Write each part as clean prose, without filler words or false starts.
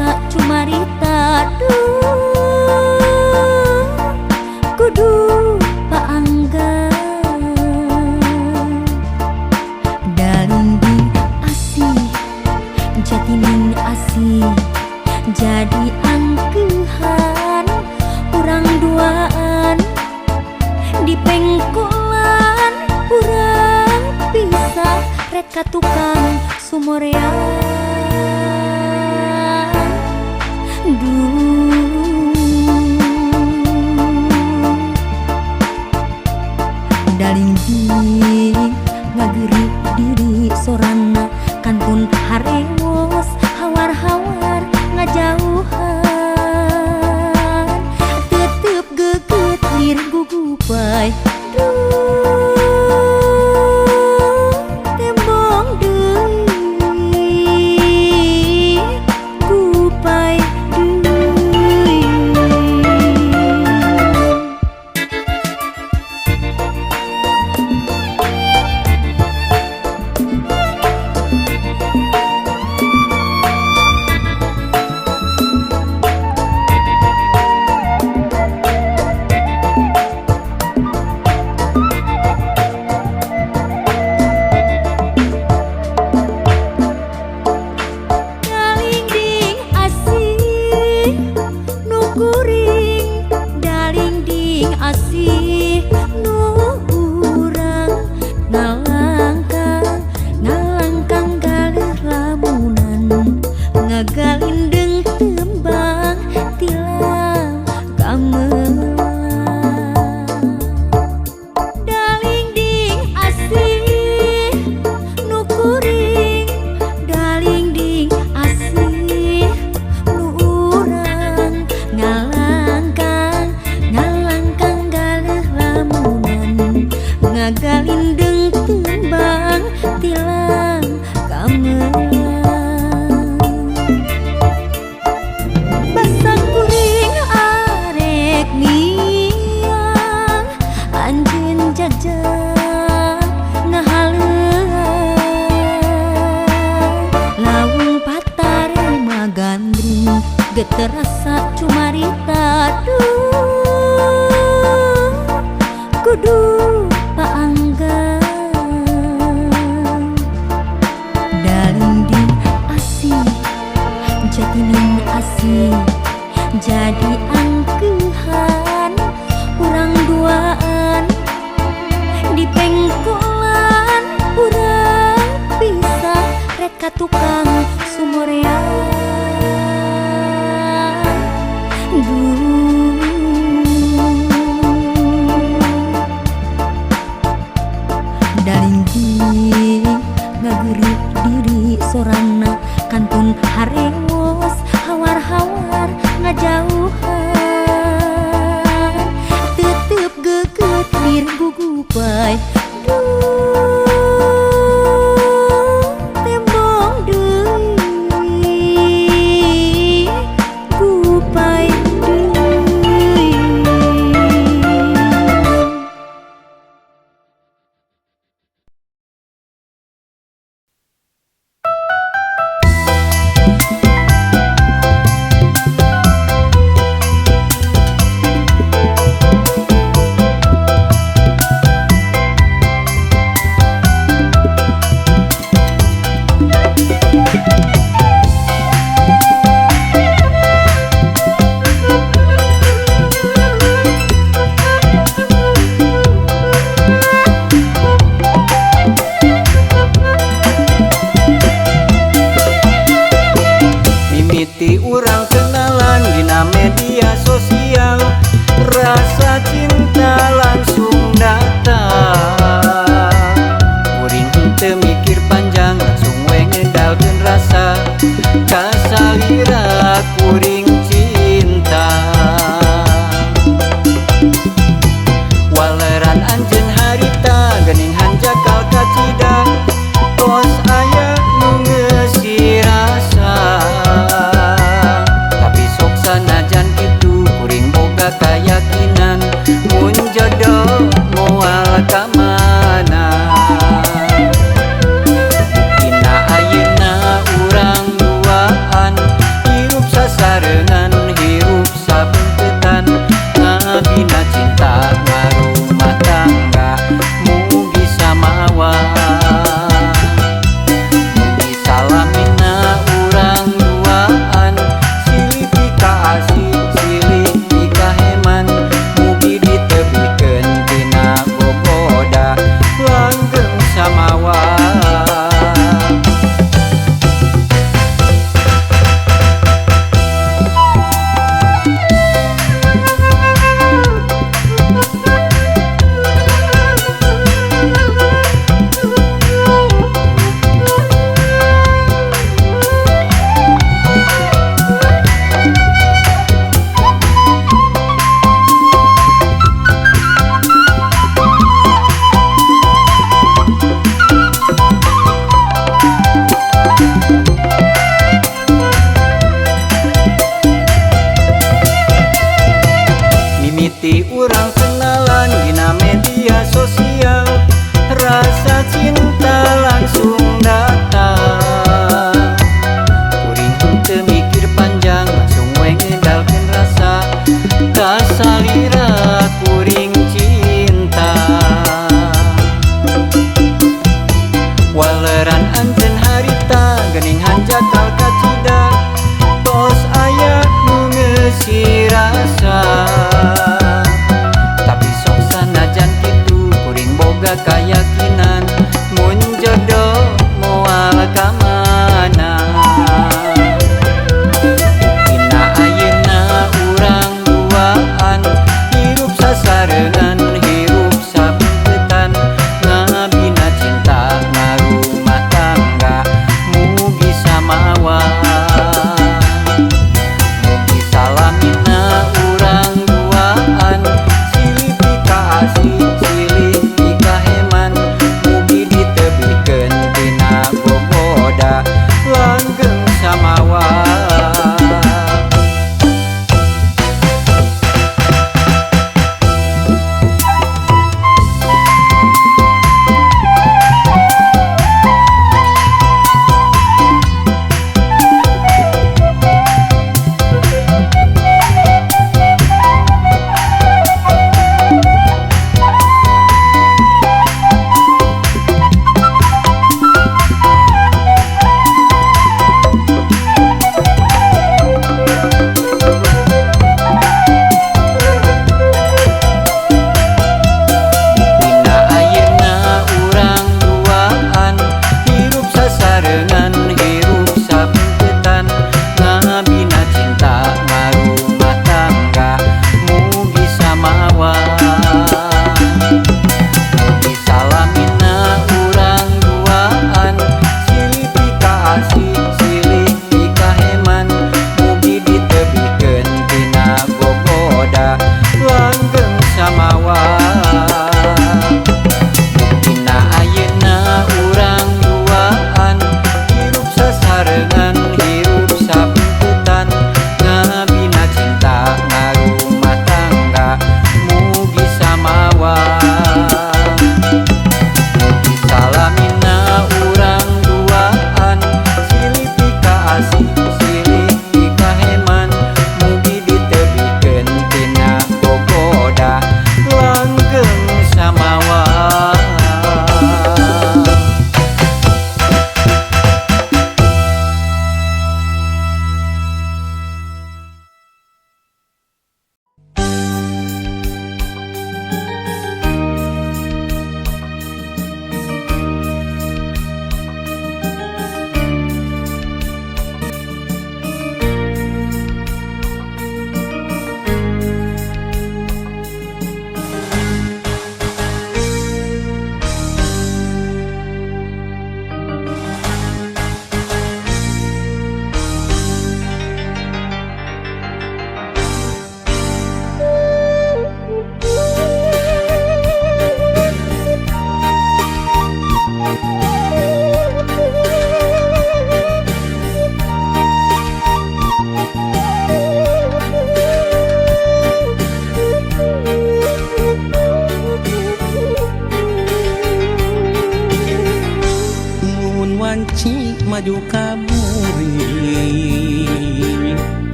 rasa cumarita duh kudu paanggan dalinding asih jatining asih jadi angkehan urang duaan di pengkolan urang pisah rek ka tukang sumorean duh dalinding ngagerik diri sorana kantun harewos hawar-hawar ngajauhan tetep geget lir gugupai duh tembong deui gupai deui. Dalingding asih nu kuring dalingding asih nu urang ngalangkang ngalangkang galeuh lamunan ngagalindeng tembang tilang gamelan dalingding asih nu kuring dalingding asih nu urang ngalangkang ngalangkang galeuh lamunan ngagalindeng tembang tilang gamelan basa kuring arek miang anjeun jajak ngahaleuang laung patarema gandring geter rasa cumarita duh kudu paanggan dalinding asih jatining asih jadi angkehan urang duaan di pengkolan urang pisah rek ka tukang sumorean duh dalinding ngagerik diri sorana kantun harewos hawar-hawar ngajauhan tetep geget lir gugupai duh tembong deui gupai deui. Mimiti urang kenalan dina media sosial, rasa cinta langsung datang. Kuring henteu mikir panjang langsung we ngedalkeun rasa kasalira kuring cinta. Waleran anjeun harita geuning hanjakal kacida, tos aya nu ngeusi rasa. Tapi sok sanajan kitu kuring boga kayakinan mun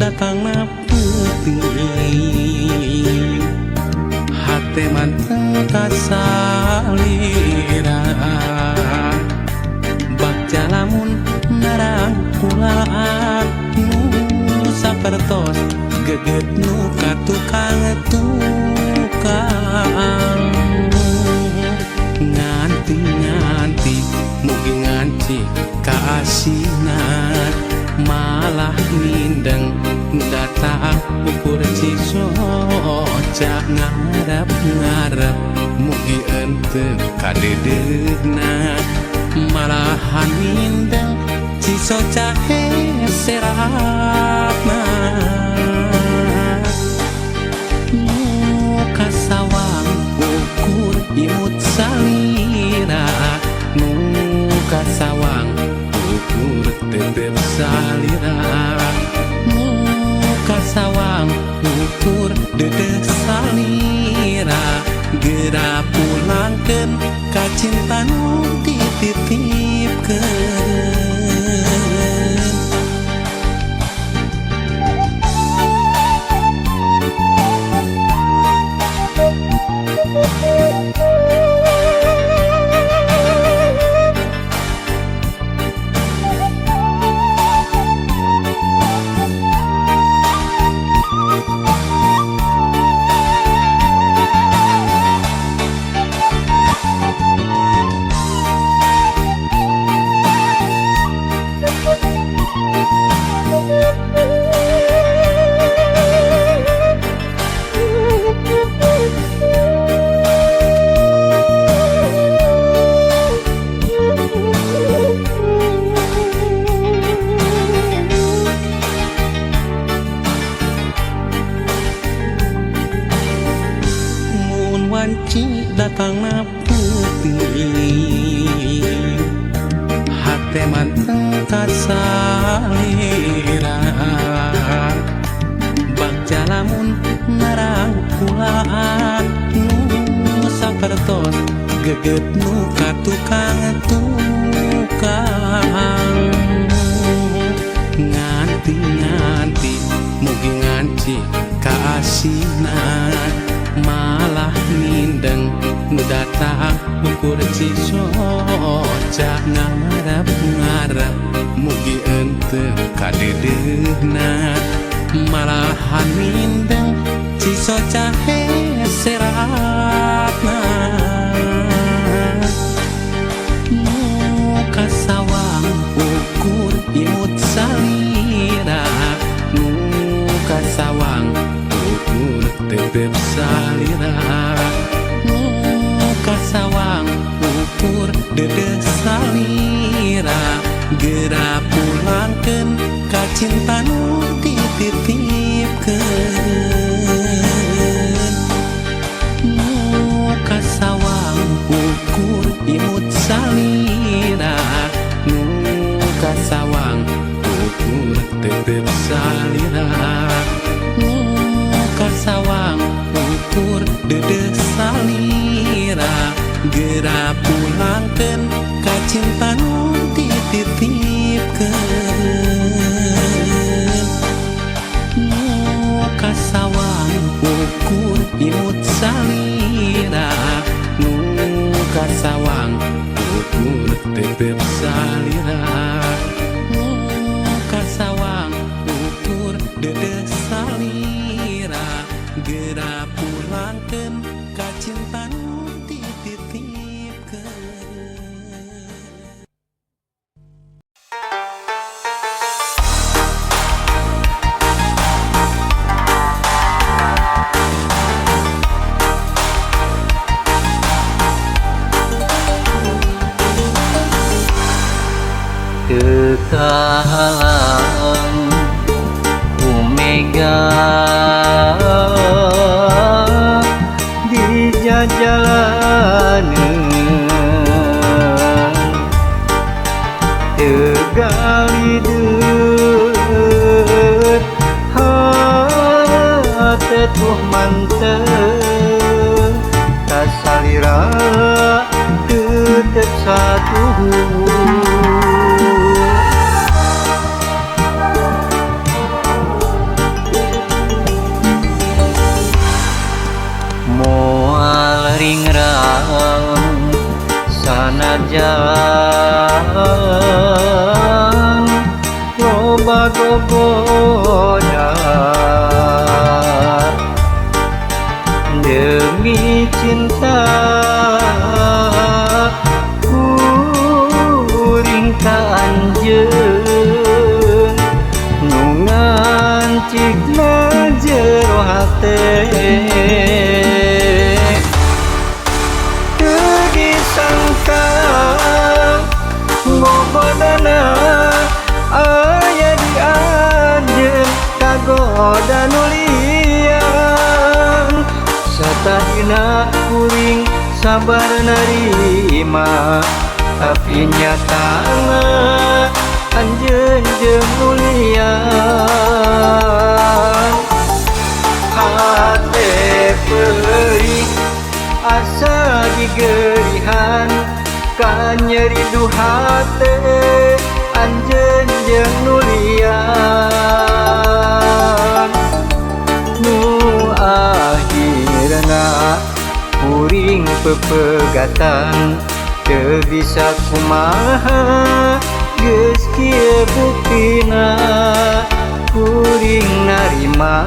datangna peuting hate manteng kasalira bagja lamun narangkulaan nu sapertos geget nu ka tukang tukang nganti-nganti mugi nganci kaasinan malah mindeng datang ukur cisoca ngarep-ngarep mugi ente kadedeuna malahan mindeng cisoca heseratna nu kasawang ukur imut salira nu kasawang ukur tetep salira nu kasawang ukur dedeh salira geura pulangkeun ka cinta nu dititipkeun. Mun wanci datangna peuting hate manteng kasalira bagja lamun narangkulaan nu sapertos geget nu ka tukang tukang nganti-nganti mugi nganci kaasinan malah mindeng nu datang ukur cisoca ngarep-ngarep mugi ente kadeudeuhna malahan mindeng cisoca heseratna nu kasawang ukur imut salira nu kasawang ukur tetep salira nu kasawang ukur dedeh salira geura pulangkeun ka cinta nu dititipkeun nu kasawang ukur imut salira nu kasawang ukur tetep salira nu kasawang ukur dedeh salira geura pulangkeun ka cinta nu dititipkeun nu kasawang ukur imut salira nu kasawang ukur tetep salira nu kasawang ukur dedeh salira geura pulangkeun ka cinta nu dititipkeun. Tekahalang Omega di jajalaneun Tegalideut hate tuh mantep kasalira tetep satu. Sanajan loba gogoda demi cinta kuring ka anjeun nu ngancikna jero hate. Disangka gogodana aya di anjeun kagoda nu lian. Satadina kuring sabar narima tapi nyatana anjeun jeung nu lian. Hate peurih asa digerihan kanyeri du hate anjeun jeung nu lian. Nu akhirna kuring pepegatan teu bisa kumaha geus kieu buktina kuring narima.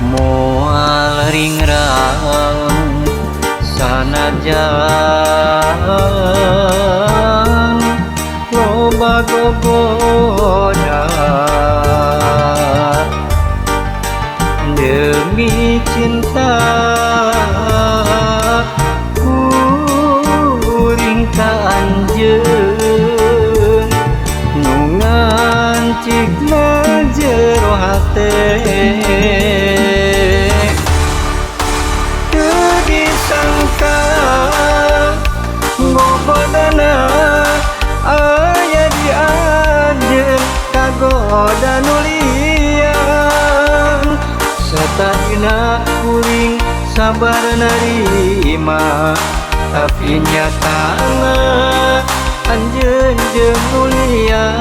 Moal ringrang sanajan loba gogoda demi cinta kuring ka anjeun nu ngancikna jero hate. Disangka gogodana aya di anjeun kagoda nu lian. Satadina kuring sabar narima tapi nyatana anjeun jeung nu lian.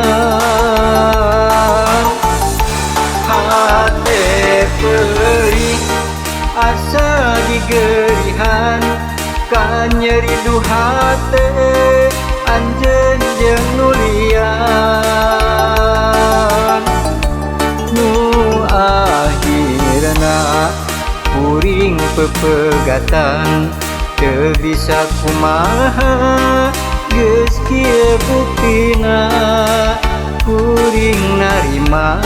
Hate peurih asa digerihan kanyeri du hate anjeun jeung nu lian. Nu akhirna kuring pepegatan teu bisa kumaha geus kieu buktina kuring narima.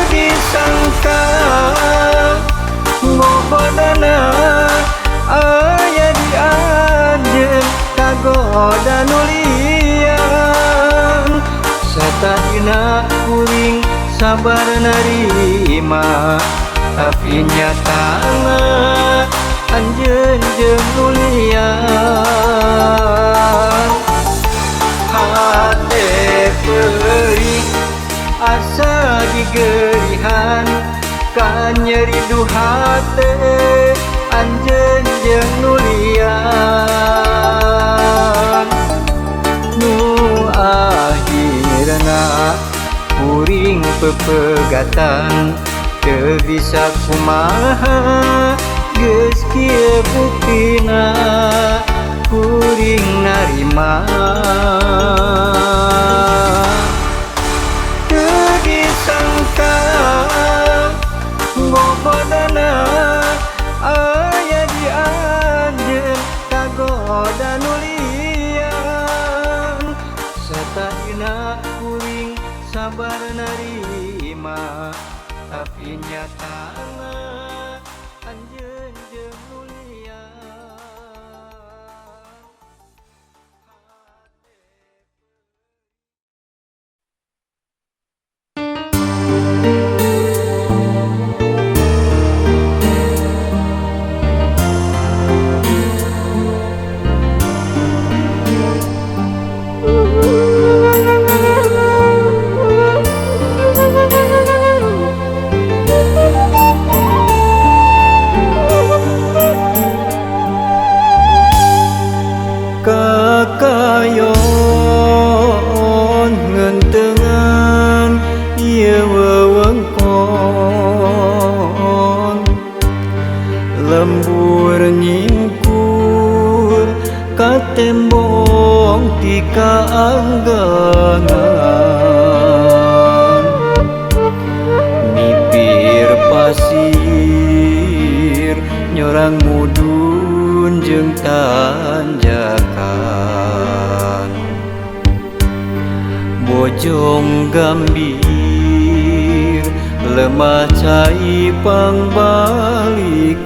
Disangka gogodana aya di anjeun kagoda nu lian. Satadina kuring sabar narima tapi nyatana anjeun jeung nu lian. Hate peurih asa digerihan kanyeri du hate anjeun jeung nu lian. Nu akhirna kuring pepegatan teu bisa kumaha geus kieu buktina kuring narima. Disangka gogodana aya di anjeun kagoda nu lian. Satadina kuring sabar narima. Payon ngentengan ieu wewengkon, lembur nyingkur ka tembong ti kaanggangan, nipir pasir nyorang mudun jeung tanjakan. Bojong Gambir lemah cai pangbalikan.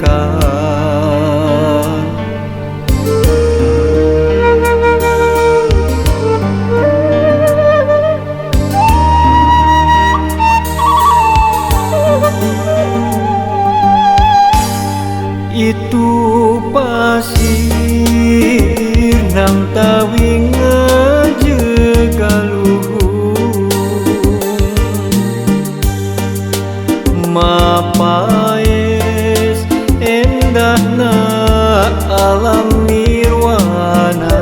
Itu pasir nang tawi ngajegaluhur, mapaes endahna alam nirwana,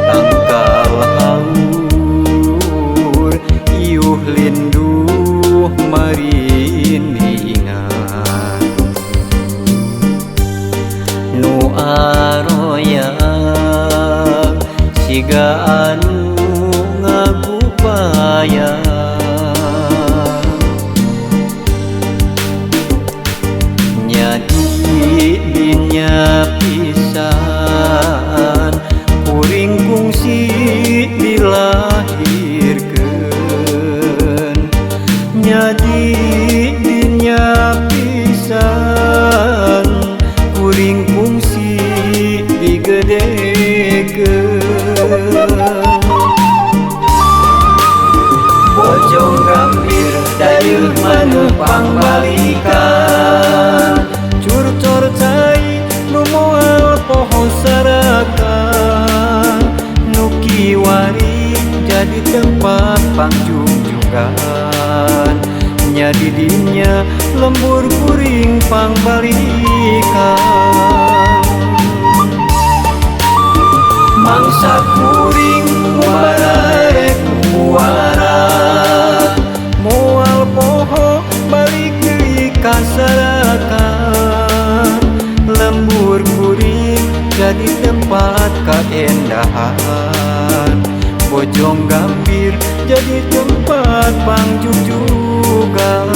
tangkal haur iuh linduh marindingan, nu aroyang siga anu ngagupayang. Nyadi dinya pisan kuring kungsi dilahirkeun, nyadi dinya pisan kuring kungsi digedekeun. Bojong Gambir dayeuh maneuh pangbalikan, curcor cai nu moal poho sarakan, nu kiwari jadi tempat pangjungjugan, nyadi dinya lembur kuring pangbalikan. Mangsa kuring mubararek muara, moal poho balik deui ka sarakan, lembur kuring jadi tempat kaendahan, Bojong Gambir jadi tempat pangjugjugan.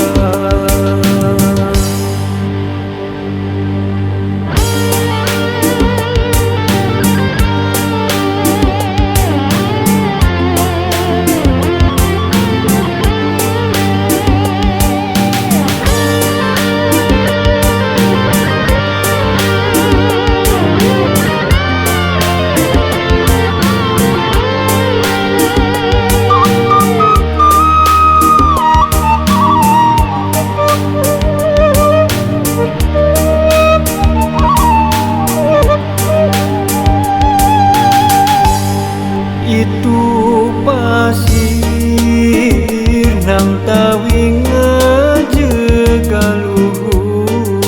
Itu pasir nang tawi ngajegaluhur,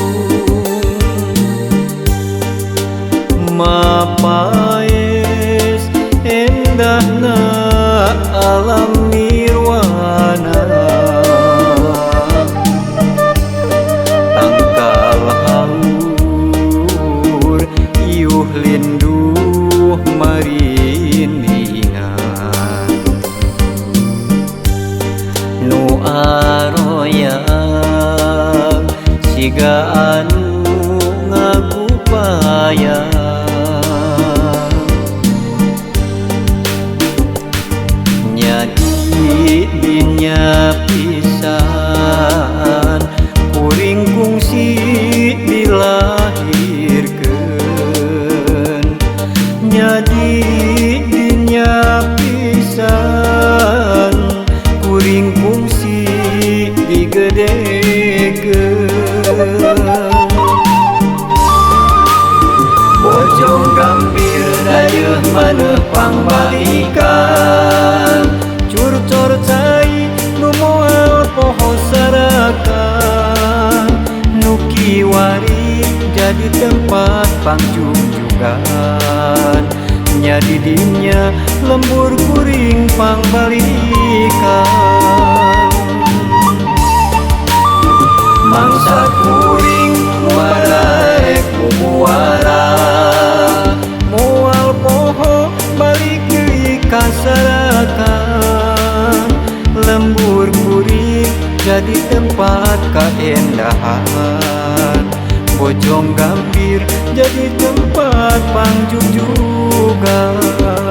mapaes endahna alam nirwana, tangkal haur iuh linduh marindingan, nu aroyang siga anu ngagupayang. Nyadi dinya pisan kuring kungsi dilahirkeun, nyadi dinya pisan kuring kungsi digedekeun. Bojong Gambir dayeuh maneuh pangbalikan, curcor cai nu moal poho sarakan, nu kiwari jadi tempat pangjungjugan, Bojonggan nya didinya lembur kuring pangbalikan. Mangsa kuring muarek bubuara moal poho balik deui ka saratan. Lembur kuring jadi tempat kaendahan, Bojong Gambir jadi tempat pangjugjugan.